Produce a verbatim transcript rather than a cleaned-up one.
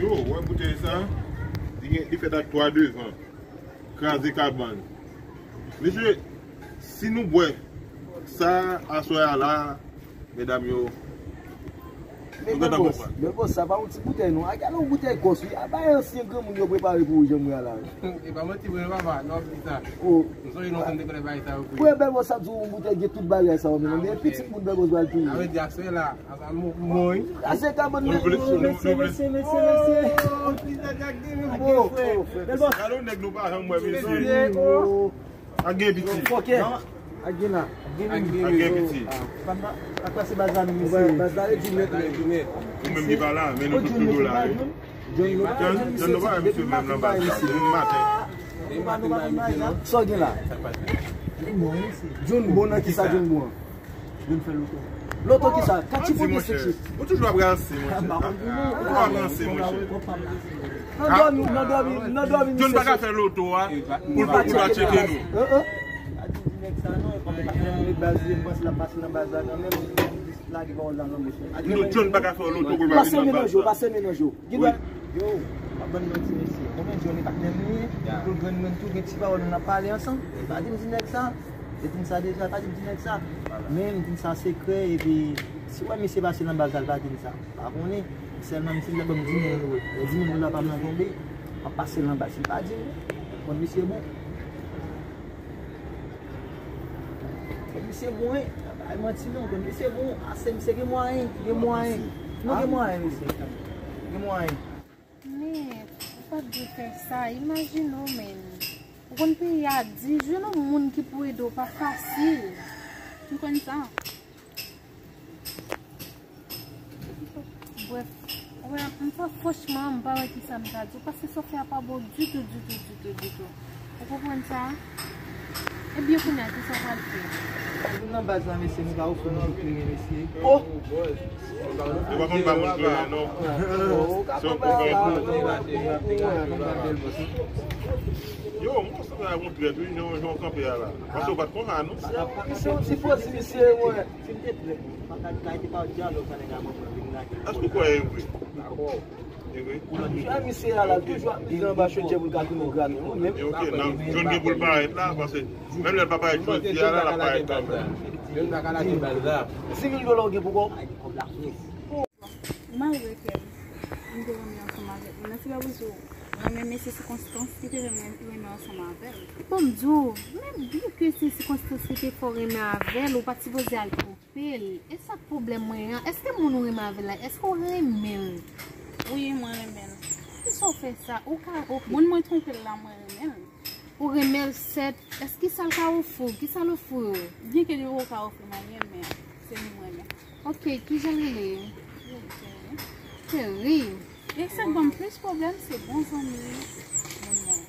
Yo, wè boutèy sa, li gen, li fèt ak twa devan. Kraze kabann. Mesye, si nou bwè sa aswè a la, medam yo, nou gentan konprann. Bèl bòs, sa pa yon ti boutèy non. A gade yon boutèy gòs wi. A bay ansyen granmoun yo prepare pou ou jan m wè a la wi. E pa manti vre non papa, non pita. Oh. M sonje lontan m te konn bay sa yo pou yo. Wè bèl bòs sa di yon boutèy gen tout bagay sa yo menm. Men pitit moun bèl bòs pral touye. A vle di aswè la. Mwen. Ase kabann nan. Mesye, mesye, mesye, mesye, mesye. Gade yon nèg nou pa janm wè, mesye. Ak gen piti. Ak gen la. Ak gen piti. Ak pase baz la nou, mesye. Baz la e di mèt. Ou menm ki pa la, men nou tout toujou la wi. John, John nou pa wè misye menm nan baz la. Depi maten. Sa w gen la? John bon nan kisa John bon an? Vin fè loto. Loto kisa? Kat ti pwodui sexy. Ou toujou ap ranse, monchè. Ou toujou ap ranse, monchè. Nan dòmi, nan dòmi, nan dòmi. John pa ka fè loto a pou l pa tcheke nou. Nèg sa non, e kòm e pa fè mwen baz li, m panse l ap pase nan baz la kanmenm. Lage pawòl la nan bouch mwen. Non, John pa ka fè loto pou l pa vin nan baz la. Pa seme nan jo, pa seme nan jo. Yo, pa ban m manti mesye. Konbyen John e patnè m li ye? Pou l jwenn mwen tou, gen ti pawòl nou ap pale ansanm. E pa di m di nèg sa. E di m sa deja, pa di m di nèg sa. Men m di m sa sekrè, epi si w wè misye pase nan baz la, l pa di m sa. Pa konnen. Sèlman misye deja ban m di mil dola. Lè di mil dola pa m nan tonbe, m ap pase l anba. Si l pa di m, konn misye bon. Konn misye bon, wi. Pa bay manti non, konn misye bon. Ase misye gen mwayen, gen mwayen. Non, gen mwayen, mesye. Gen mwayen. Men, ou pa t dwe fè sa. Imajine w, men. Ou konn peyi a di, jwenn yon moun ki pou ede w pa fasil. M konn sa. Bref, wè, m pa, franchman, m pa wè kisa m ta di w, paske sa w fè a pa bon ditou, ditou, ditou, ditou. Ou konprann sa? Ebyen, kounye a, kisa w pral fè? Nou nan baz la, mesye, nou ka ofri nou tout li, mesye. Oh! Yo pa konn ba moun kleren, non. Se yon konpè kou. Yo, mwen sanble ak yon trèt, wi, jan, jan w kanpe a la. Paske w pa t konn sa, non. Misye, yon ti pòz, misye, wè. Si m te trèt, m pa ka, ka te pa dyalòg sa nèg la ban mwen vin lage. Èske w kwè e vre? Dakò. E vre? Misye a la, toujou ap mize anba chodyè pou l ka tounen graten, wi, men. E ok, nan, John gen pou l parèt la, paske menm lè l pa parèt jodi a la, l ap parèt kanmenm. John pa ka lage baz la. Dis mil dola w gen pou kò w. Malgre ke m te renmen ansanm avèk li, men se pa pou di w renmen, men se sikonstans ki te fè m renmen ansanm avè l. Bon, m di w, men byen ke se sikonstans ki te fè w renmen avè l, ou pa t sipoze al twò pil. E sa k pwoblèm mwen an? Èske moun ou renmen avè l la, èske w renmen l? Wi, mwen renmen l. Poukisa w fè sa? Ou ka, ok. Moun mwen twonpe l la, mwen renmen l. Ou renmen l, sèt. Èske kisa l ka ofri w? Kisa l ofri w? Byen ke li poko ka ofri m anyen, men se li m renmen. Ok, kijan l rele? Thierry. Thierry. E sa k ban m plis pwoblèm, se bon zanmi moun mwen.